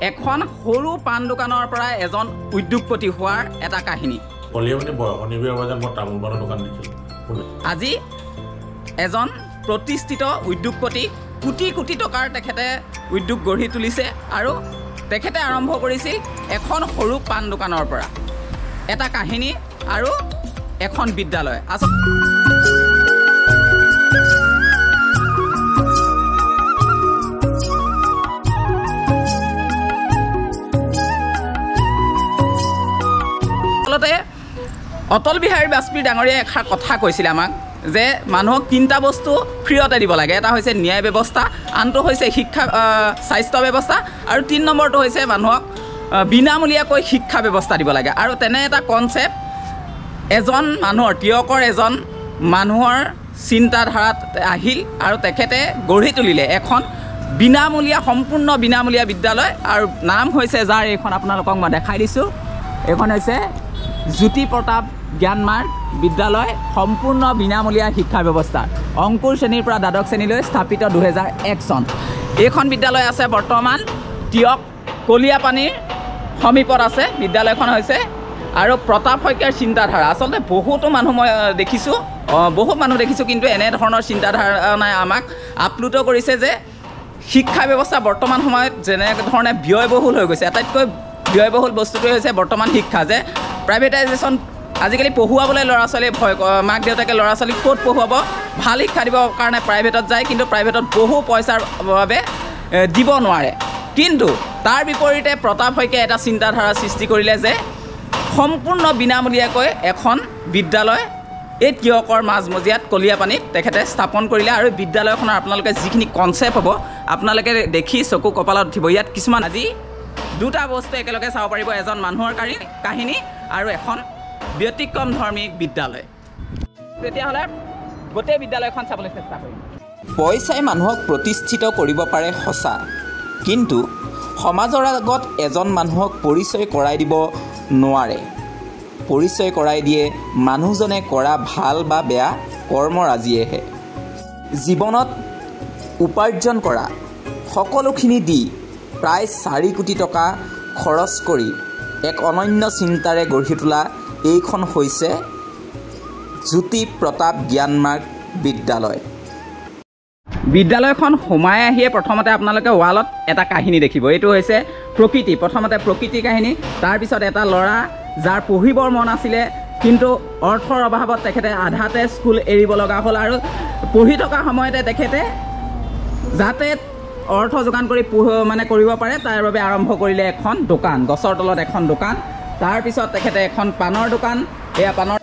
এখন সৰু পাণ দোকানৰ পৰা এজন উদ্যোগপতি হোৱাৰ এটা কাহিনী। আজি এজন প্ৰতিষ্ঠিত উদ্যোগপতি, কোটি কোটি টকাৰ তেখেতে উদ্যোগ গঢ়ি তুলিছে আৰু তেখেতে আৰম্ভ কৰিছিল এখন সৰু পাণ দোকানৰ পৰা এটা কাহিনী আৰু এখন বিদ্যালয়। আচলতে অটল বিহাৰী বাজপেয়ী ডাঙৰীয়াই এষাৰ কথা কৈছিলে আমাক যে মানুহক তিনিটা বস্তু ফ্ৰীতে দিব লাগে। এটা হৈছে ন্যায় ব্যৱস্থা, আনটো হৈছে শিক্ষা স্বাস্থ্য ব্যৱস্থা, আৰু 3 নম্বৰটো হৈছে মানুহক বিনামূলীয়াকৈ শিক্ষা ব্যৱস্থা দিব লাগে। আৰু তেনে এটা কনচেপ্ট এজন মানুহৰ, তিয়কৰ এজন মানুহৰ চিন্তাধাৰাত আহিল আৰু তেখেতে গঢ়ি তুলিলে এখন বিনামূলীয়া, সম্পূৰ্ণ বিনামূলীয়া বিদ্যালয়। আৰু নাম হৈছে যাৰ, এইখন আপোনালোকক মই দেখাই দিছোঁ, এইখন হৈছে জ্যোতি প্ৰতাপ জ্ঞানমাৰ্গ বিদ্যালয়, সম্পূৰ্ণ বিনামূলীয়া শিক্ষা ব্যৱস্থা, অংকুৰ শ্ৰেণীৰ পৰা দ্বাদশ শ্ৰেণীলৈ, স্থাপিত 2001 চন। এইখন বিদ্যালয় আছে বৰ্তমান তিয়ক কলিয়াপানীৰ সমীপত আছে বিদ্যালয়খন হৈছে। আৰু প্ৰতাপ শইকীয়াৰ চিন্তাধাৰা, আচলতে বহুতো মানুহ মই দেখিছোঁ, বহুত মানুহ দেখিছোঁ, কিন্তু এনেধৰণৰ চিন্তাধাৰণাই আমাক আপ্লুত কৰিছে যে শিক্ষা ব্যৱস্থা বৰ্তমান সময়ত যেনেধৰণে ব্যয়বহুল হৈ গৈছে, আটাইতকৈ ব্যয়বহুল বস্তুটোৱে হৈছে বৰ্তমান শিক্ষা। যে প্ৰাইভেটাইজেশ্যন, আজিকালি পঢ়ুৱাবলৈ ল'ৰা ছোৱালীয়ে ভয়, মাক দেউতাকে ল'ৰা ছোৱালীক ক'ত পঢ়ুৱাব, ভাল শিক্ষা দিবৰ কাৰণে প্ৰাইভেটত যায়, কিন্তু প্ৰাইভেটত বহু পইচাৰ বাবে দিব নোৱাৰে। কিন্তু তাৰ বিপৰীতে প্ৰতাপ শইকীয়াই এটা চিন্তাধাৰা সৃষ্টি কৰিলে যে সম্পূৰ্ণ বিনামূলীয়াকৈ এখন বিদ্যালয় এই তিয়কৰ মাজমজিয়াত কলিয়াপানীত তেখেতে স্থাপন কৰিলে। আৰু বিদ্যালয়খনৰ আপোনালোকে যিখিনি কনচেপ্ট হ'ব আপোনালোকে দেখি চকু কপালত উঠিব। ইয়াত কিছুমান আজি দুটা বস্তু একেলগে চাব পাৰিব, এজন মানুহৰ কাহিনী আৰু এখন ব্যতিক্ৰম ধৰ্মী বিদ্যালয়। তেতিয়াহ'লে গোটেই বিদ্যালয়খন চাবলৈ চেষ্টা কৰিম। পইচাই মানুহক প্ৰতিষ্ঠিত কৰিব পাৰে সঁচা, কিন্তু সমাজৰ আগত এজন মানুহক পৰিচয় কৰাই দিব নোৱাৰে। পৰিচয় কৰাই দিয়ে মানুহজনে কৰা ভাল বা বেয়া কৰ্মৰাজিয়েহে। জীৱনত উপাৰ্জন কৰা সকলোখিনি দি প্ৰায় 4 কোটি টকা খৰচ কৰি এক অনন্য চিন্তাৰে গঢ়ি তোলা এইখন হৈছে জ্যোতি প্ৰতাপ জ্ঞানমাৰ্গ বিদ্যালয়। বিদ্যালয়খন সোমাই আহিয়ে প্ৰথমতে আপোনালোকে ৱালত এটা কাহিনী দেখিব। এইটো হৈছে প্ৰকৃতি, প্ৰথমতে প্ৰকৃতিৰ কাহিনী, তাৰপিছত এটা ল'ৰা যাৰ পঢ়িবৰ মন আছিলে কিন্তু অৰ্থৰ অভাৱত তেখেতে আধাতে স্কুল এৰিব লগা হ'ল। আৰু পঢ়ি থকা সময়তে তেখেতে যাতে অৰ্থ যোগান কৰি মানে কৰিব পাৰে তাৰ বাবে আৰম্ভ কৰিলে এখন দোকান, গছৰ তলত এখন দোকান। তাৰপিছত তেখেতে এখন পাণৰ দোকান, এয়া পাণৰ।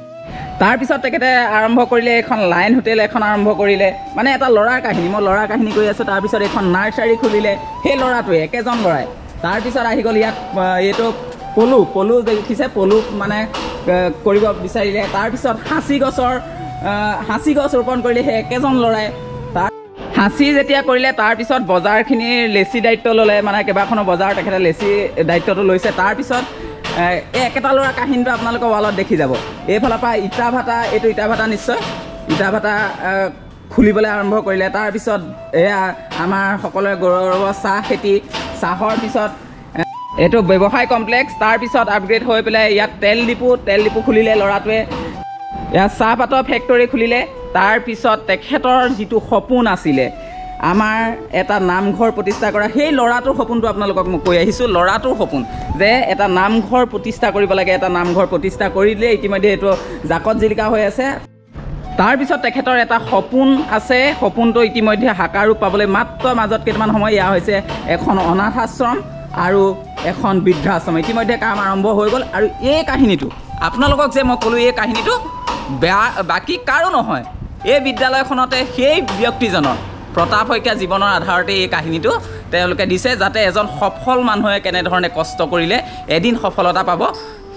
তাৰপিছত তেখেতে আৰম্ভ কৰিলে এখন লাইন হোটেল এখন আৰম্ভ কৰিলে। মানে এটা ল'ৰাৰ কাহিনী, মই ল'ৰাৰ কাহিনী কৈ আছোঁ। তাৰপিছত এখন নাৰ্চাৰী খুলিলে সেই ল'ৰাটোৱে, একেজন ল'ৰাই। তাৰপিছত আহি গ'ল ইয়াত এইটো পলু, পলু দেখিছে, পলু মানে কৰিব বিচাৰিলে। তাৰপিছত সাঁচি গছৰ, সাঁচি গছ ৰোপণ কৰিলে সেই একেজন ল'ৰাই। তাৰ সাঁচি যেতিয়া কৰিলে তাৰপিছত বজাৰখিনিৰ লেচি দায়িত্ব ল'লে, মানে কেইবাখনো বজাৰ তেখেতে লেচি দায়িত্বটো লৈছে। তাৰপিছত এই একেটা ল'ৰা কাহিনীটো আপোনালোকৰ ৱালত দেখি যাব। এইফালৰ পৰা ইটা ভাটা, এইটো ইটা ভাটা নিশ্চয়, ইটা ভাটা খুলিবলৈ আৰম্ভ কৰিলে। তাৰপিছত এয়া আমাৰ সকলোৰে গৌৰৱ চাহ খেতি, চাহৰ পিছত এইটো ব্যৱসায় কমপ্লেক্স। তাৰপিছত আপগ্ৰেড হৈ পেলাই ইয়াত তেল ডিপু, তেল ডিপু খুলিলে ল'ৰাটোৱে, ইয়াত চাহপাতৰ ফেক্টৰী খুলিলে। তাৰপিছত তেখেতৰ যিটো সপোন আছিলে আমাৰ এটা নামঘৰ প্ৰতিষ্ঠা কৰা, সেই ল'ৰাটোৰ সপোনটো আপোনালোকক মই কৈ আহিছোঁ। ল'ৰাটোৰ সপোন যে এটা নামঘৰ প্ৰতিষ্ঠা কৰিব লাগে, এটা নামঘৰ প্ৰতিষ্ঠা কৰিলে ইতিমধ্যে এইটো জাকত জিলিকা হৈ আছে। তাৰপিছত তেখেতৰ এটা সপোন আছে, সপোনটো ইতিমধ্যে সাকাৰ ৰূপ পাবলৈ মাত্ৰ মাজত কেইটামান সময়। এয়া হৈছে এখন অনাথ আশ্ৰম আৰু এখন বৃদ্ধাশ্ৰম, ইতিমধ্যে কাম আৰম্ভ হৈ গ'ল। আৰু এই কাহিনীটো আপোনালোকক যে মই ক'লোঁ, এই কাহিনীটো বেয়া বাকী কাৰো নহয়, এই বিদ্যালয়খনতে সেই ব্যক্তিজনৰ প্ৰতাপ শইকীয়া জীৱনৰ আধাৰতে এই কাহিনীটো তেওঁলোকে দিছে, যাতে এজন সফল মানুহে কেনেধৰণে কষ্ট কৰিলে এদিন সফলতা পাব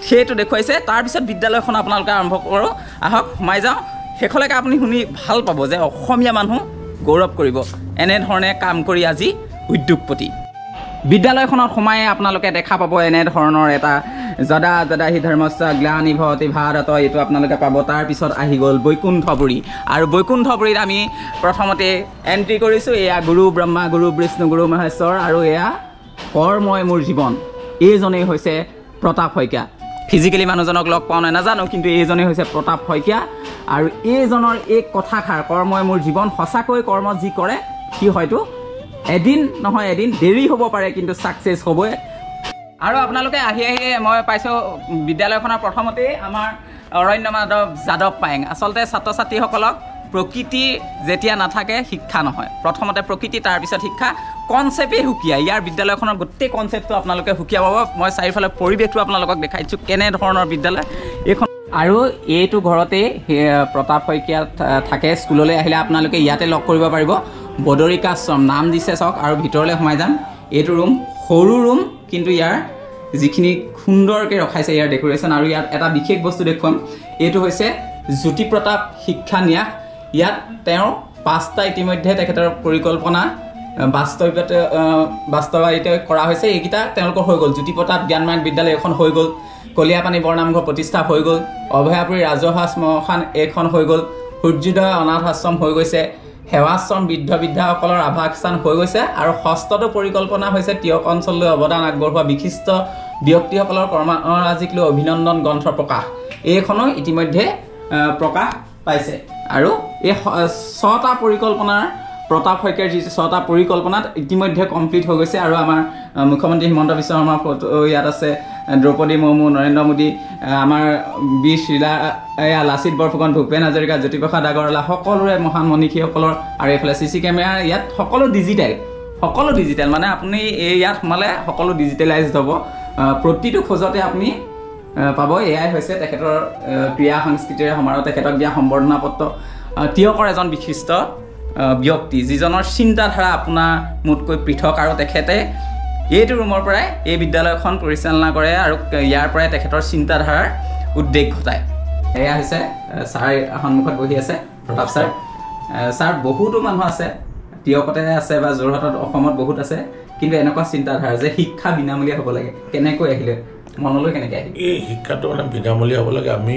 সেইটো দেখুৱাইছে। তাৰপিছত বিদ্যালয়খন আপোনালোকে আৰম্ভ কৰোঁ, আহক সোমাই যাওঁ। শেষলৈকে আপুনি শুনি ভাল পাব যে অসমীয়া মানুহ গৌৰৱ কৰিব এনেধৰণে কাম কৰি আজি উদ্যোগপতি। বিদ্যালয়খনত সোমাই আপোনালোকে দেখা পাব এনেধৰণৰ এটা যদা যদা হি ধৰ্মস্য গ্লানি ভৱতি ভাৰত, এইটো আপোনালোকে পাব। তাৰপিছত আহি গ'ল বৈকুণ্ঠপুৰী, আৰু বৈকুণ্ঠপুৰীত আমি প্ৰথমতে এণ্ট্ৰি কৰিছোঁ। এয়া গুৰু ব্ৰহ্মা গুৰু বিষ্ণু গুৰু মহেশ্বৰ, আৰু এয়া কৰ্মই মোৰ জীৱন। এইজনেই হৈছে প্ৰতাপ শইকীয়া। ফিজিকেলি মানুহজনক লগ পাওঁ নাই নাজানো, কিন্তু এইজনেই হৈছে প্ৰতাপ শইকীয়া। আৰু এইজনৰ এই কথাষাৰ কৰ্মই মোৰ জীৱন, সঁচাকৈ কৰ্ম যি কৰে সি হয়তো এদিন নহয় এদিন দেৰি হ'ব পাৰে, কিন্তু ছাকচেছ হ'বই। আৰু আপোনালোকে আহি আহি মই পাইছোঁ বিদ্যালয়খনৰ প্ৰথমতেই আমাৰ অৰণ্য মাধৱ যাদৱ পায়েং। আচলতে ছাত্ৰ ছাত্ৰীসকলক প্ৰকৃতি যেতিয়া নাথাকে শিক্ষা নহয়, প্ৰথমতে প্ৰকৃতি তাৰপিছত শিক্ষা। কনচেপ্টেই সুকীয়া, ইয়াৰ বিদ্যালয়খনৰ গোটেই কনচেপ্টটো আপোনালোকে সুকীয়া পাব। মই চাৰিওফালে পৰিৱেশটো আপোনালোকক দেখাই দিছোঁ কেনেধৰণৰ বিদ্যালয় এইখন। আৰু এইটো ঘৰতেই প্ৰতাপ শইকীয়া থাকে। স্কুললৈ আহিলে আপোনালোকে ইয়াতে লগ কৰিব পাৰিব। বদৰিকাশ্ৰম নাম দিছে চাওক। আৰু ভিতৰলৈ সোমাই যাম। এইটো ৰুম সৰু ৰুম, কিন্তু ইয়াৰ যিখিনি সুন্দৰকৈ ৰখাইছে ইয়াৰ ডেক'ৰেশ্যন। আৰু ইয়াত এটা বিশেষ বস্তু দেখুৱাম, এইটো হৈছে জ্যোতিপ্ৰতাপ শিক্ষা ন্যাস। ইয়াত তেওঁৰ 5টা ইতিমধ্যে তেখেতৰ পৰিকল্পনা বাস্তৱায়িত কৰা হৈছে। এইকেইটা তেওঁলোকৰ হৈ গ'ল। জ্যোতিপ্ৰতাপ জ্ঞানমাৰ্গ বিদ্যালয় এখন হৈ গ'ল, কলিয়াপানী বৰনামঘৰ প্ৰতিষ্ঠা হৈ গ'ল, অভয়াপুৰী ৰাজহুৱা শ্মশান এইখন হৈ গ'ল, সূৰ্যোদয় অনাথ আশ্ৰম হৈ গৈছে, সেৱাশ্ৰম বৃদ্ধ বৃদ্ধাসকলৰ আৱাসস্থান হৈ গৈছে। আৰু ষষ্ঠটো পৰিকল্পনা হৈছে টীয়ক অঞ্চললৈ অৱদান আগবঢ়োৱা বিশিষ্ট ব্যক্তিসকলৰ কৰ্মৰাজিক লৈ অভিনন্দন গ্ৰন্থ প্ৰকাশ, এইখনো ইতিমধ্যে প্ৰকাশ পাইছে। আৰু এই 6টা পৰিকল্পনাৰ প্ৰতাপ শইকীয়াৰ যি 6টা পৰিকল্পনাত ইতিমধ্যে কমপ্লিট হৈ গৈছে। আৰু আমাৰ মুখ্যমন্ত্ৰী হিমন্ত বিশ্ব শৰ্মাৰ ফটো ইয়াত আছে, দ্ৰৌপদী মুৰ্মু, নৰেন্দ্ৰ মোদী, আমাৰ বীৰ শিলা লাচিত বৰফুকন, ভূপেন হাজৰিকা, জ্যোতিপ্ৰসাদ আগৰৱালা, সকলোৰে মহান মনীষীসকলৰ। আৰু এইফালে চি চি কেমেৰা, ইয়াত সকলো ডিজিটেল, সকলো ডিজিটেল, মানে আপুনি এই ইয়াত সোমালে সকলো ডিজিটেলাইজড হ'ব। প্ৰতিটো খোজতে আপুনি পাব। এয়াই হৈছে তেখেতৰ ক্ৰীড়া সংস্কৃতিৰে সমাৰোহ, তেখেতক দিয়া সম্বৰ্ধনা পত্ৰ। টীয়কৰ এজন বিশিষ্ট ব্যক্তি যিজনৰ চিন্তাধাৰা আপোনাৰ মোতকৈ পৃথক, আৰু তেখেতে এইটো ৰুমৰ পৰাই এই বিদ্যালয়খন পৰিচালনা কৰে আৰু ইয়াৰ পৰাই তেখেতৰ চিন্তাধাৰাৰ উদ্বেগ ঘটায়। এয়া হৈছে ছাৰ সন্মুখত বহি আছে প্ৰতাপ ছাৰ। ছাৰ, বহুতো মানুহ আছে টীয়কতে আছে বা যোৰহাটত, অসমত বহুত আছে, কিন্তু এনেকুৱা চিন্তাধাৰা যে শিক্ষা বিনামূলীয়া হ'ব লাগে, কেনেকৈ আহিলে মনলৈ, কেনেকৈ আহিলে এই শিক্ষাটো? মানে বিনামূলীয়া হ'ব লাগে। আমি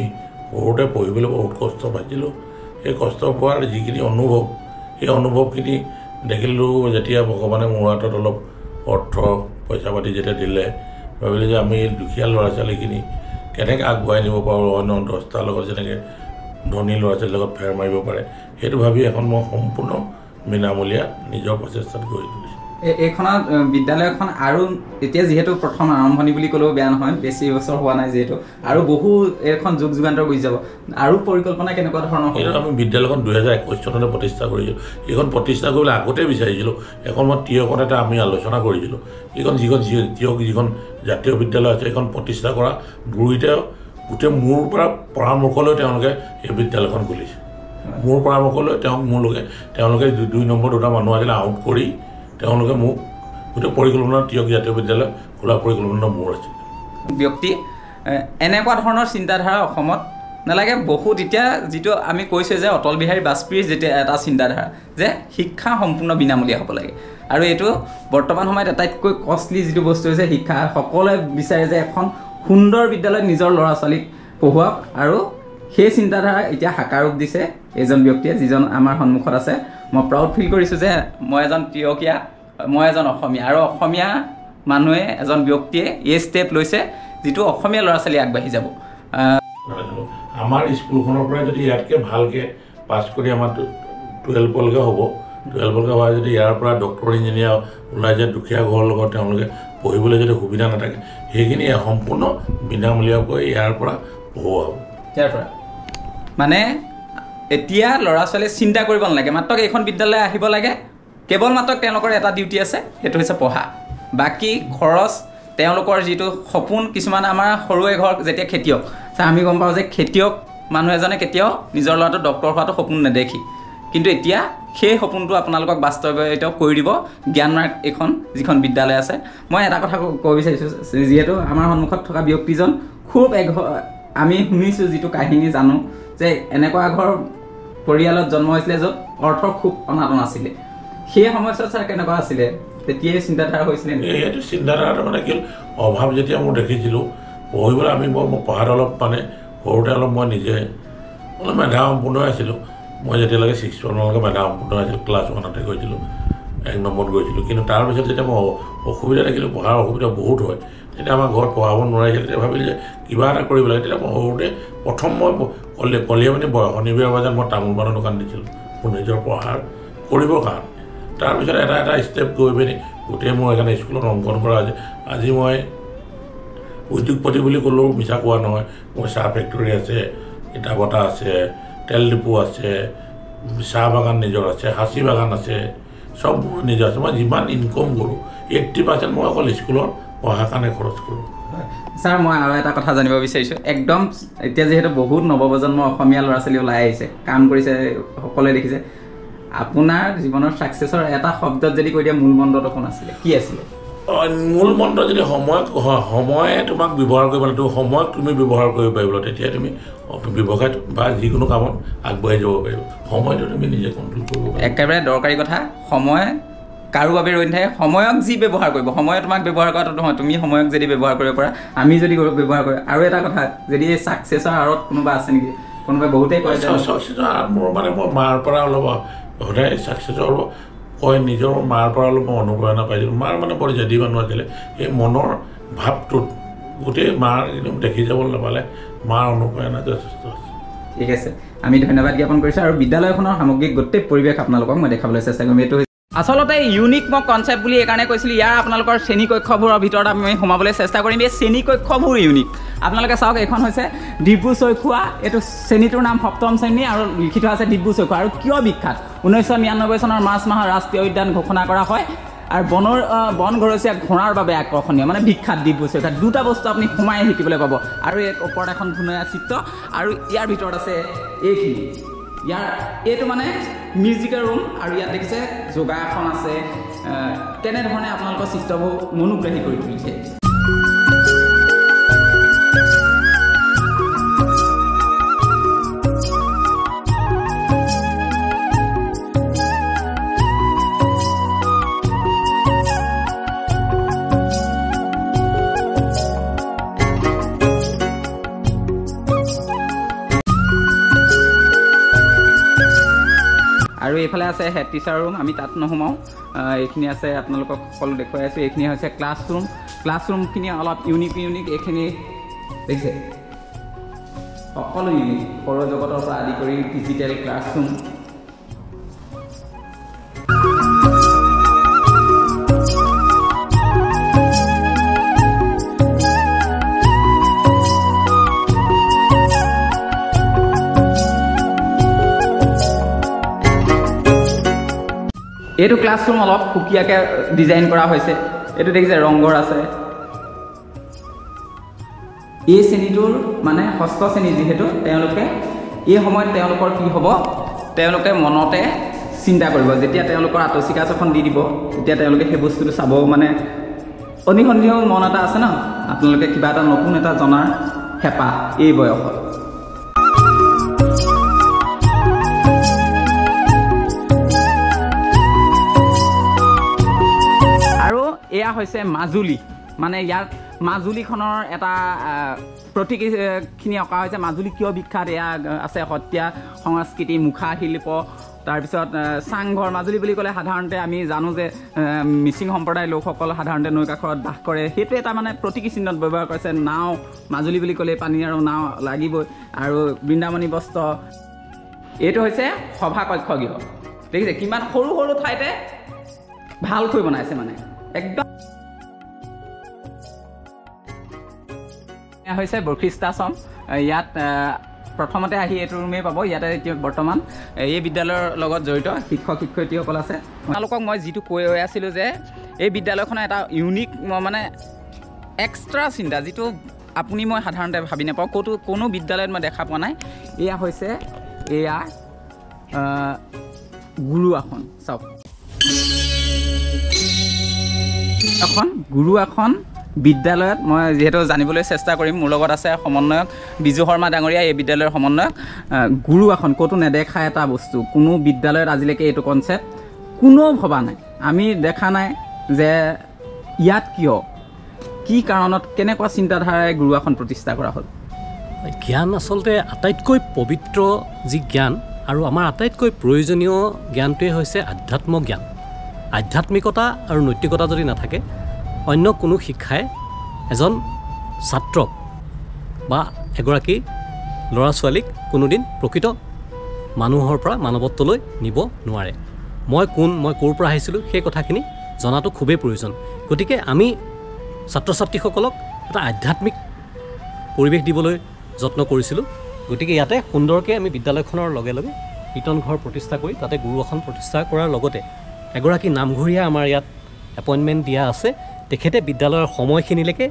সৰুতে পঢ়িবলৈ বহুত কষ্ট পাইছিলোঁ। সেই কষ্ট পোৱাৰ যিখিনি অনুভৱ, সেই অনুভৱখিনি দেখিলোঁ যেতিয়া ভগৱানে মোৰ হাতত অলপ অৰ্থ পইচা পাতি যেতিয়া দিলে, ভাবিলোঁ যে আমি দুখীয়া ল'ৰা ছোৱালীখিনি কেনেকৈ আগবঢ়াই নিব পাৰোঁ, অন্য 10টাৰ লগত যেনেকৈ ধনী ল'ৰা ছোৱালীৰ লগত ফেৰ মাৰিব পাৰে, সেইটো ভাবি এখন মই সম্পূৰ্ণ বিনামূলীয়া নিজৰ প্ৰচেষ্টাত গঢ়ি তুলিছোঁ। এইখনত বিদ্যালয়খন আৰু এতিয়া যিহেতু প্ৰথম আৰম্ভণি বুলি ক'লেও বেয়া নহয়, বেছি বছৰ হোৱা নাই যিহেতু, আৰু বহু এইখন যুগ যুগান্তৰ গুচি যাব। আৰু পৰিকল্পনা কেনেকুৱা ধৰণৰ? এইটো আমি বিদ্যালয়খন 2021 চনতে প্ৰতিষ্ঠা কৰিছিলোঁ। এইখন প্ৰতিষ্ঠা কৰিবলৈ আগতে বিচাৰিছিলোঁ। এখন মই টীয়কত এটা আমি আলোচনা কৰিছিলোঁ। এইখন যিখন টীয়ক যিখন জাতীয় বিদ্যালয় আছে, এইখন প্ৰতিষ্ঠা কৰা গুৰিতে গোটেই মোৰ পৰা পৰামৰ্শ লৈ তেওঁলোকে এই বিদ্যালয়খন খুলিছে। মোৰ পৰামৰ্শ লৈ তেওঁক মোৰলোকে তেওঁলোকে 2 নম্বৰ দুটা মানুহ আহিলে আউট কৰি তেওঁলোকে মোক গোটেই পৰিকল্পনা টীয়ক জাতীয় বিদ্যালয় খোলা পৰিকল্পনা মোৰ আছিল। ব্যক্তি এনেকুৱা ধৰণৰ চিন্তাধাৰা অসমত নালাগে বহুত। এতিয়া যিটো আমি কৈছোঁ যে অটল বিহাৰী বাজপেয়ীৰ যেতিয়া এটা চিন্তাধাৰা যে শিক্ষা সম্পূৰ্ণ বিনামূলীয়া হ'ব লাগে, আৰু এইটো বৰ্তমান সময়ত আটাইতকৈ কষ্টলি যিটো বস্তু হৈছে শিক্ষা। সকলোৱে বিচাৰে যে এখন সুন্দৰ বিদ্যালয়ত নিজৰ ল'ৰা ছোৱালীক পঢ়ুৱাওক, আৰু সেই চিন্তাধাৰা এতিয়া সাকাৰ ৰূপ দিছে এইজন ব্যক্তিয়ে যিজন আমাৰ সন্মুখত আছে। মই প্ৰাউড ফিল কৰিছোঁ যে মই এজন টীয়কীয়া, মই এজন অসমীয়া, আৰু অসমীয়া মানুহে এজন ব্যক্তিয়ে এই ষ্টেপ লৈছে যিটো অসমীয়া ল'ৰা ছোৱালী আগবাঢ়ি যাব। আমাৰ স্কুলখনৰ পৰাই যদি ইয়াতকৈ ভালকৈ পাছ কৰি আমাৰ 12লৈকে হ'ব, 12লৈকে হোৱা যদি ইয়াৰ পৰা ডক্টৰ ইঞ্জিনিয়াৰ ওলাই যায়, দুখীয়া ঘৰৰ লগত তেওঁলোকে পঢ়িবলৈ যদি সুবিধা নাথাকে, সেইখিনি সম্পূৰ্ণ বিনামূলীয়াকৈ ইয়াৰ পৰা পঢ়োৱা হ'ব। ইয়াৰ পৰা মানে এতিয়া ল'ৰা ছোৱালীয়ে চিন্তা কৰিব নালাগে, মাত্ৰ এইখন বিদ্যালয় আহিব লাগে, কেৱল মাত্ৰ তেওঁলোকৰ এটা ডিউটি আছে, সেইটো হৈছে পঢ়া। বাকী খৰচ তেওঁলোকৰ যিটো সপোন, কিছুমান আমাৰ সৰুৱে ঘৰ যেতিয়া খেতিয়ক, আমি গম পাওঁ যে খেতিয়ক মানুহ এজনে কেতিয়াও নিজৰ ল'ৰাটো ডক্টৰ হোৱাটো সপোন নেদেখি, কিন্তু এতিয়া সেই সপোনটো আপোনালোকক বাস্তৱায়িত কৰি দিব জ্ঞানমাৰ্গ এইখন যিখন বিদ্যালয় আছে। মই এটা কথা ক'ব বিচাৰিছোঁ, যিহেতু আমাৰ সন্মুখত থকা ব্যক্তিজন খুব আমি শুনিছোঁ যিটো কাহিনী জানো যে এনেকুৱা ঘৰ পৰিয়ালত জন্ম হৈছিলে য'ত অৰ্থৰ খুব অনাটন আছিলে, সেই সময়ছোৱাত ছাৰ কেনেকুৱা আছিলে? তেতিয়াই চিন্তাধাৰা হৈছিলে নেকি? সেইটো চিন্তাধাৰাটো মানে কি, অভাৱ যেতিয়া মোৰ দেখিছিলোঁ পঢ়িবলৈ, আমি মই পঢ়াত অলপ মানে সৰুতে অলপ মই নিজে অলপ মেধা সম্পূৰ্ণ আছিলোঁ। মই যেতিয়ালৈকে 6 মানলৈকে মেধা সম্পূৰ্ণ আছিল, ক্লাছ 1তে গৈছিলোঁ। 1 নম্বৰত গৈছিলোঁ। কিন্তু তাৰপিছত যেতিয়া মই অসুবিধা দেখিলোঁ, পঢ়াৰ অসুবিধা বহুত হয়, তেতিয়া আমাৰ ঘৰত পঢ়াব নোৱাৰিছিল। তেতিয়া ভাবিলোঁ যে কিবা এটা কৰিব লাগে। তেতিয়া মই সৰুতে প্ৰথম মই কলিয়াপানী শনিবাৰ বজাৰত মই তামোল পাণৰ দোকান দিছিলোঁ মোৰ নিজৰ পঢ়াৰ কৰিবৰ কাৰণে। তাৰপিছত এটা এটা ষ্টেপ গৈ পিনি গোটেই মোৰ সেইকাৰণে স্কুলত অংকন কৰা আছে। আজি মই উদ্যোগপতি বুলি ক'লেও মিছা কোৱা নহয়। মোৰ চাহ ফেক্টৰী আছে, ইটা বটা আছে, তেল ডিপু আছে, চাহ বাগান নিজৰ আছে, সাঁচি বাগান আছে, চব মোৰ নিজৰ আছে। মই যিমান ইনকম কৰোঁ 80% মই অকল স্কুলৰ পঢ়াৰ কাৰণে খৰচ কৰোঁ। ছাৰ, মই আৰু এটা কথা জানিব বিচাৰিছোঁ। একদম এতিয়া যিহেতু বহুত নৱপ্ৰজন্ম অসমীয়া ল'ৰা ছোৱালী ওলাই আহিছে, কাম কৰিছে, সকলোৱে দেখিছে, আপোনাৰ জীৱনৰ ছাকচেছৰ এটা শব্দত যদি কৈ দিয়ে মূল মন্ত্ৰটো কোন আছিলে, কি আছিলে? মূল মন্ত্ৰ যদি সময়ে তোমাক ব্যৱহাৰ কৰিব লাগিব, সময়ক তুমি ব্যৱহাৰ কৰিব পাৰিব, তেতিয়া তুমি ব্যৱসায়ত বা যিকোনো কামত আগবাঢ়ি যাব পাৰিব। সময়টো তুমি নিজে কণ্ট্ৰল কৰিব পাৰিবা। একেবাৰে দৰকাৰী কথা। সময় কাৰো বাবে ৰৈ নাথাকে। সময়ক যি ব্যৱহাৰ কৰিব, সময়ে তোমাক ব্যৱহাৰ কৰাটো নহয়, তুমি সময়ক যদি ব্যৱহাৰ কৰিব পাৰা, আমি যদি ব্যৱহাৰ কৰোঁ। আৰু এটা কথা, যদি এই ছাকচেছৰ আঁৰত কোনোবা আছে নেকি? কোনোবাই বহুতেই কয় ছাকচেছৰ আঁৰত মোৰ মানে মোৰ মাৰ পৰা অলপ সদায় ছাকচেছৰ কয়, নিজৰ মাৰ পৰা অলপ মই অনুপ্ৰেৰণা পাইছিলোঁ। মাৰ মানে বৰ জেদী মানুহ আছিলে। সেই মনৰ ভাৱটোত গোটেই মাৰ একদম দেখি যাবলৈ নাপালে মাৰ অনুপ্ৰেৰণা যথেষ্ট আছে। ঠিক আছে, আমি ধন্যবাদ জ্ঞাপন কৰিছোঁ। আৰু বিদ্যালয়খনৰ সামগ্ৰিক গোটেই পৰিৱেশ আপোনালোকক মই দেখাবলৈ চেষ্টা কৰিম। এইটো আচলতে ইউনিক মই কনচেপ্ট বুলি এইকাৰণে কৈছিলোঁ। ইয়াৰ আপোনালোকৰ শ্ৰেণীকক্ষবোৰৰ ভিতৰত আমি সোমাবলৈ চেষ্টা কৰিম। এই শ্ৰেণীকক্ষবোৰ ইউনিক। আপোনালোকে চাওক, এইখন হৈছে ডিব্ৰু চৈখোৱা। এইটো শ্ৰেণীটোৰ নাম সপ্তম শ্ৰেণী আৰু লিখি থোৱা আছে ডিব্ৰু চৈখোৱা। আৰু কিয় বিখ্যাত? 1999 চনৰ মাৰ্চ মাহৰ ৰাষ্ট্ৰীয় উদ্যান ঘোষণা কৰা হয় আৰু বন ঘৰচীয়া ঘোঁৰাৰ বাবে আকৰ্ষণীয়, মানে বিখ্যাত ডিব্ৰু চৈখোৱা। দুটা বস্তু আপুনি সোমাই শিকিবলৈ পাব। আৰু এই ওপৰত এখন ধুনীয়া চিত্ৰ, আৰু ইয়াৰ ভিতৰত আছে এইখিনি। ইয়াৰ এইটো মানে মিউজিকেল ৰুম। আৰু ইয়াত দেখিছে যোগাসন আছে। কেনেধৰণে আপোনালোকৰ চিত্ৰবোৰ মনোগ্ৰাহী কৰি তুলিছে। আৰু এইফালে আছে হেড টিচাৰ ৰুম, আমি তাত নোসোমাওঁ। এইখিনি আছে, আপোনালোকক সকলো দেখুৱাই আছোঁ। এইখিনি হৈছে ক্লাছৰুম। ক্লাছৰুমখিনি অলপ ইউনিক ইউনিক। এইখিনি দেখিছে সকলো ইউনিক, সৌৰজগতৰ পৰা আদি কৰি ডিজিটেল ক্লাছৰুম। এইটো ক্লাছৰুম অলপ সুকীয়াকৈ ডিজাইন কৰা হৈছে। এইটো দেখিছে ৰংঘৰ আছে। এই শ্ৰেণীটোৰ মানে ষষ্ঠ শ্ৰেণী যিহেতু, তেওঁলোকে এই সময়ত তেওঁলোকৰ কি হ'ব, তেওঁলোকে মনতে চিন্তা কৰিব। যেতিয়া তেওঁলোকৰ আতচিকাচ এখন দি দিব, তেতিয়া তেওঁলোকে সেই বস্তুটো চাব। মানে অনিসন্দেহ মন এটা আছে ন, আপোনালোকে কিবা এটা নতুন এটা জনাৰ হেঁপাহ এই বয়সত। এয়া হৈছে মাজুলী, মানে ইয়াত মাজুলীখনৰ এটা প্ৰতীকখিনি অঁকা হৈছে। মাজুলী কিয় বিখ্যাত, এয়া আছে সত্ৰীয়া সংস্কৃতি, মুখা শিল্প, তাৰপিছত চাংঘৰ। মাজুলী বুলি ক'লে সাধাৰণতে আমি জানো যে মিচিং সম্প্ৰদায়ৰ লোকসকল সাধাৰণতে নৈ কাষৰত বাস কৰে। সেইটো এটা মানে প্ৰতীকী চিহ্নত ব্যৱহাৰ কৰিছে। নাও, মাজুলী বুলি ক'লে পানী আৰু নাও লাগিবই। আৰু বৃন্দাবনী বস্ত্ৰ। এইটো হৈছে সভাকক্ষ গৃহ। দেখিছে কিমান সৰু সৰু ঠাইতে ভালকৈ বনাইছে, মানে একদম। এয়া হৈছে বশিষ্ঠাশ্ৰম। ইয়াত প্ৰথমতে আহি এইটো ৰুমেই পাব। ইয়াতে এতিয়া বৰ্তমান এই বিদ্যালয়ৰ লগত জড়িত শিক্ষক শিক্ষয়িত্ৰীসকল আছে। আপোনালোকক মই যিটো কৈ আছিলোঁ যে এই বিদ্যালয়খনৰ এটা ইউনিক মানে এক্সট্ৰা চিন্তা, যিটো আপুনি মই সাধাৰণতে ভাবি নাপাওঁ, ক'তো কোনো বিদ্যালয়ত মই দেখা পোৱা নাই। এয়া হৈছে এয়া গুৰু আসন। চাওক, এখন গুৰু আসন বিদ্যালয়ত মই যিহেতু জানিবলৈ চেষ্টা কৰিম, মোৰ লগত আছে সমন্বয়ক বিজু শৰ্মা ডাঙৰীয়া, এই বিদ্যালয়ৰ সমন্বয়ক। গুৰু আসন ক'তো নেদেখা এটা বস্তু, কোনো বিদ্যালয়ত আজিলৈকে এইটো কনচেপ্ট কোনেও ভবা নাই, আমি দেখা নাই যে ইয়াত কিয় কি কাৰণত কেনেকুৱা চিন্তাধাৰাৰে গুৰু আসন প্ৰতিষ্ঠা কৰা হ'ল। জ্ঞান আচলতে আটাইতকৈ পবিত্ৰ যি জ্ঞান আৰু আমাৰ আটাইতকৈ প্ৰয়োজনীয় জ্ঞানটোৱে হৈছে আধ্যাত্ম জ্ঞান। আধ্যাত্মিকতা আৰু নৈতিকতা যদি নাথাকে, অন্য কোনো শিক্ষাই এজন ছাত্ৰক বা এগৰাকী ল'ৰা ছোৱালীক কোনোদিন প্ৰকৃত মানুহৰ পৰা মানৱত্বলৈ নিব নোৱাৰে। মই কোন, মই ক'ৰ পৰা আহিছিলোঁ, সেই কথাখিনি জনাটো খুবেই প্ৰয়োজন। গতিকে আমি ছাত্ৰ ছাত্ৰীসকলক এটা আধ্যাত্মিক পৰিৱেশ দিবলৈ যত্ন কৰিছিলোঁ। গতিকে ইয়াতে সুন্দৰকৈ আমি বিদ্যালয়খনৰ লগে লগে কীৰ্তন ঘৰ প্ৰতিষ্ঠা কৰি তাতে গুৰু আসন প্ৰতিষ্ঠা কৰাৰ লগতে এগৰাকী নামঘৰীয়া আমাৰ ইয়াত এপইণ্টমেণ্ট দিয়া আছে। তেখেতে বিদ্যালয়ৰ সময়খিনিলৈকে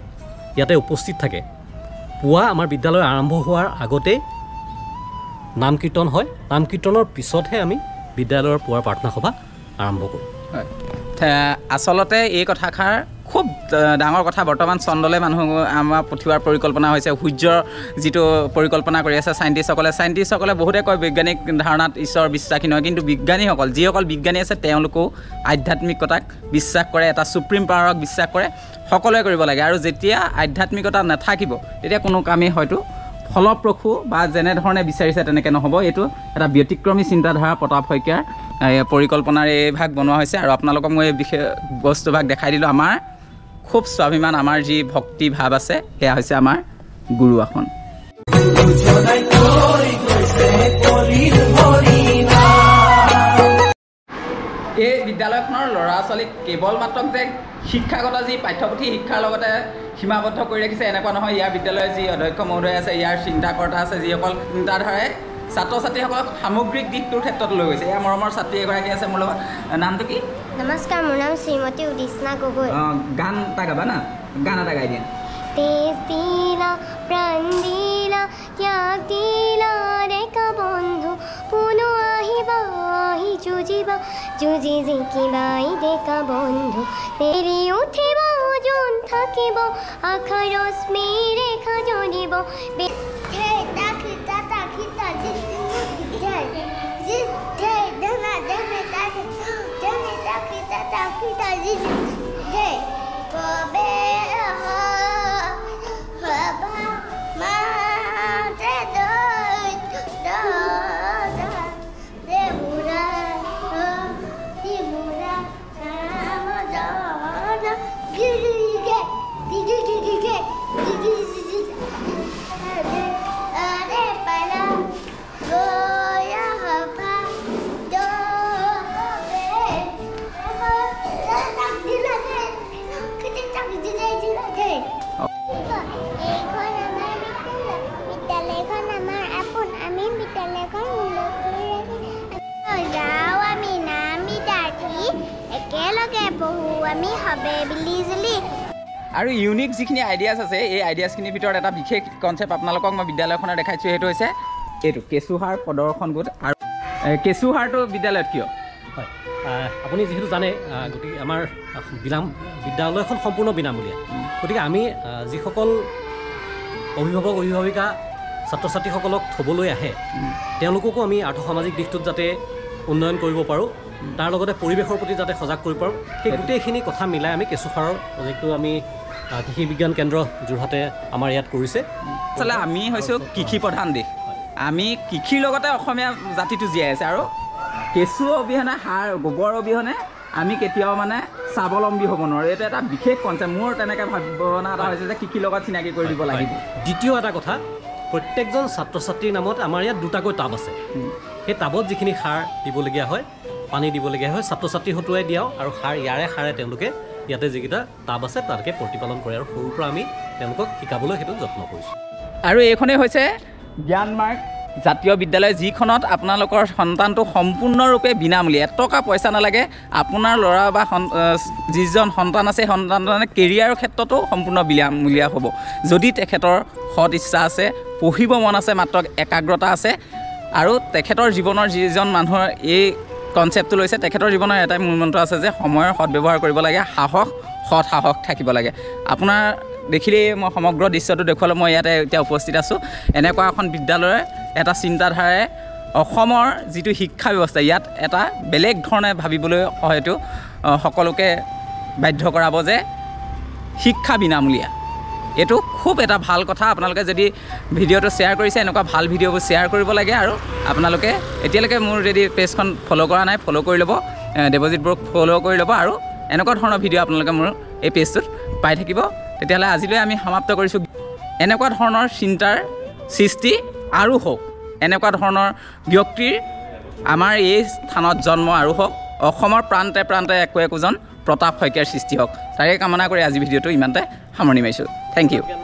ইয়াতে উপস্থিত থাকে। পুৱা আমাৰ বিদ্যালয় আৰম্ভ হোৱাৰ আগতে নাম কীৰ্তন হয়, নাম কীৰ্তনৰ পিছতহে আমি বিদ্যালয়ৰ পুৱাৰ প্ৰাৰ্থনা সভা আৰম্ভ কৰোঁ। হয়, আচলতে এই কথাষাৰ খুব ডাঙৰ কথা। বৰ্তমান চন্দ্ৰলৈ মানুহ আমাৰ পঠিওৱাৰ পৰিকল্পনা হৈছে, সূৰ্যৰ যিটো পৰিকল্পনা কৰি আছে চাইণ্টিষ্টসকলে। চাইণ্টিষ্টসকলে বহুতে কয় বৈজ্ঞানিক ধাৰণাত ঈশ্বৰ বিশ্বাসী নহয়, কিন্তু বিজ্ঞানীসকল, যিসকল বিজ্ঞানী আছে তেওঁলোকেও আধ্যাত্মিকতাক বিশ্বাস কৰে, এটা চুপ্ৰিম পাৱাৰক বিশ্বাস কৰে। সকলোৱে কৰিব লাগে। আৰু যেতিয়া আধ্যাত্মিকতা নাথাকিব তেতিয়া কোনো কামেই হয়তো ফলপ্ৰসূ বা যেনেধৰণে বিচাৰিছে তেনেকৈ নহ'ব। এইটো এটা ব্যতিক্ৰমী চিন্তাধাৰা প্ৰতাপ শইকীয়াৰ পৰিকল্পনাৰ এই ভাগ বনোৱা হৈছে। আৰু আপোনালোকক মই এই বিশেষ বস্তুভাগ দেখাই দিলোঁ। আমাৰ খুব স্বাভিমান, আমাৰ যি ভক্তি ভাৱ আছে সেয়া হৈছে আমাৰ গুৰু আসন। এই বিদ্যালয়খনৰ ল'ৰা ছোৱালীক কেৱল মাত্ৰ যে শিক্ষাগত যি পাঠ্যপুথি শিক্ষাৰ লগতে সীমাবদ্ধ কৰি ৰাখিছে এনেকুৱা নহয়। ইয়াৰ বিদ্যালয়ৰ যি অধ্যক্ষ মহোদয় আছে, ইয়াৰ চিন্তাকৰ্তা আছে, যিসকল চিন্তাধাৰাই ছাত্ৰ ছাত্ৰীসকলক সামগ্ৰিক দিশটোৰ ক্ষেত্ৰত লৈ গৈছে। ইয়াৰ মৰমৰ ছাত্ৰী এগৰাকী আছে মোৰ লগত, নামটো কি? নমস্কাৰ, মোৰ নাম শ্ৰীমতী উদিষ্ণা গগৈ। গান এটা গাবা না? গান এটা গাই দিয়া। তেজ দিলা প্ৰাণ দিলা ত্যাগ দিলা ৰেখা বন্ধু, পুনঃ আহিবা আহি যুঁজিবা যুঁজি জিকিবা ডেকা বন্ধু, তেৰি উঠিব যোন থাকিব আশা ৰশ্মি ৰেখা জ্বলিব। আৰু ইউনিক যিখিনি আইডিয়াছ আছে, এই আইডিয়াছখিনিৰ ভিতৰত এটা বিশেষ কনচেপ্ট আপোনালোকক মই বিদ্যালয়খনত দেখাইছোঁ, সেইটো হৈছে এইটো কেঁচুসাৰ প্ৰদৰ্শন গোট। আৰু কেঁচুসাৰটো বিদ্যালয়ত কিয় হয় আপুনি যিহেতু জানে, গতিকে আমাৰ বিদ্যালয়খন সম্পূৰ্ণ বিনামূলীয়া। গতিকে আমি যিসকল অভিভাৱক অভিভাৱিকা ছাত্ৰ ছাত্ৰীসকলক থ'বলৈ আহে, তেওঁলোককো আমি আৰ্থসামাজিক দিশটোত যাতে উন্নয়ন কৰিব পাৰোঁ, তাৰ লগতে পৰিৱেশৰ প্ৰতি যাতে সজাগ কৰিব পাৰোঁ, সেই গোটেইখিনি কথা মিলাই আমি কেঁচুসাৰৰ প্ৰজেক্টটো আমি কৃষি বিজ্ঞান কেন্দ্ৰ যোৰহাটে আমাৰ ইয়াত কৰিছে। আচলতে আমি হৈছোঁ কৃষি প্ৰধান দেশ, আমি কৃষিৰ লগতে অসমীয়া জাতিটো জীয়াই আছে। আৰু কেঁচু অবিহনে, সাৰ গোবৰ অবিহনে আমি কেতিয়াও মানে স্বাৱলম্বী হ'ব নোৱাৰোঁ। এইটো এটা বিশেষ কনচেপ্ট। মোৰ তেনেকৈ ভাৱনা এটা হৈছে যে কৃষিৰ লগত চিনাকি কৰি দিব লাগিব। দ্বিতীয় এটা কথা, প্ৰত্যেকজন ছাত্ৰ ছাত্ৰীৰ নামত আমাৰ ইয়াত দুটাকৈ টাব আছে। সেই টাবত যিখিনি সাৰ দিবলগীয়া হয়, পানী দিবলগীয়া হয়, ছাত্ৰ ছাত্ৰী হতুৱাই দিয়াওঁ আৰু সাৰ ইয়াৰে সাৰে তেওঁলোকে ইয়াতে যিকেইটা টাব আছে তাতকৈ প্ৰতিপালন কৰে আৰু সৰুৰ পৰা আমি তেওঁলোকক শিকাবলৈ সেইটো যত্ন কৰিছোঁ। আৰু এইখনেই হৈছে জ্ঞানমাৰ্গ জাতীয় বিদ্যালয়, যিখনত আপোনালোকৰ সন্তানটো সম্পূৰ্ণৰূপে বিনামূলীয়া, এটকা পইচা নালাগে। আপোনাৰ ল'ৰা বা যিজন সন্তান আছে, সন্তানজনে কেৰিয়াৰৰ ক্ষেত্ৰতো সম্পূৰ্ণ বিনামূলীয়া হ'ব, যদি তেখেতৰ সৎ ইচ্ছা আছে, পঢ়িব মন আছে, মাত্ৰ একাগ্ৰতা আছে। আৰু তেখেতৰ জীৱনৰ যিজন মানুহৰ এই কনচেপ্টটো লৈছে, তেখেতৰ জীৱনৰ এটাই মূলমন্ত্ৰ আছে যে সময়ৰ সদ্ব্যৱহাৰ কৰিব লাগে, সাহস, সৎ সাহস থাকিব লাগে। আপোনাৰ দেখিলেই মই সমগ্ৰ দৃশ্যটো দেখুৱালোঁ। মই ইয়াতে এতিয়া উপস্থিত আছোঁ। এনেকুৱা এখন বিদ্যালয়ৰ এটা চিন্তাধাৰাৰে অসমৰ যিটো শিক্ষা ব্যৱস্থা, ইয়াত এটা বেলেগ ধৰণে ভাবিবলৈ হয়তো সকলোকে বাধ্য কৰাব যে শিক্ষা বিনামূলীয়া। এইটো খুব এটা ভাল কথা। আপোনালোকে যদি ভিডিঅ'টো শ্বেয়াৰ কৰিছে, এনেকুৱা ভাল ভিডিঅ'বোৰ শ্বেয়াৰ কৰিব লাগে। আৰু আপোনালোকে এতিয়ালৈকে মোৰ যদি পেজখন ফ'ল' কৰা নাই, ফ'ল' কৰি ল'ব। দেৱজিৎ বড়োক ফ'ল' কৰি ল'ব আৰু এনেকুৱা ধৰণৰ ভিডিঅ' আপোনালোকে মোৰ এই পেজটোত পাই থাকিব। তেতিয়াহ'লে আজিলৈ আমি সমাপ্ত কৰিছোঁ। এনেকুৱা ধৰণৰ চিন্তাৰ সৃষ্টি আৰু হওক, এনেকুৱা ধৰণৰ ব্যক্তিৰ আমাৰ এই স্থানত জন্ম আৰু হওক, অসমৰ প্ৰান্তে প্ৰান্তে একো একোজন প্ৰতাপ শইকীয়াৰ সৃষ্টি হওক, তাৰে কামনা কৰি আজি ভিডিঅ'টো ইমানতে সামৰণি মাৰিছোঁ। Thank you.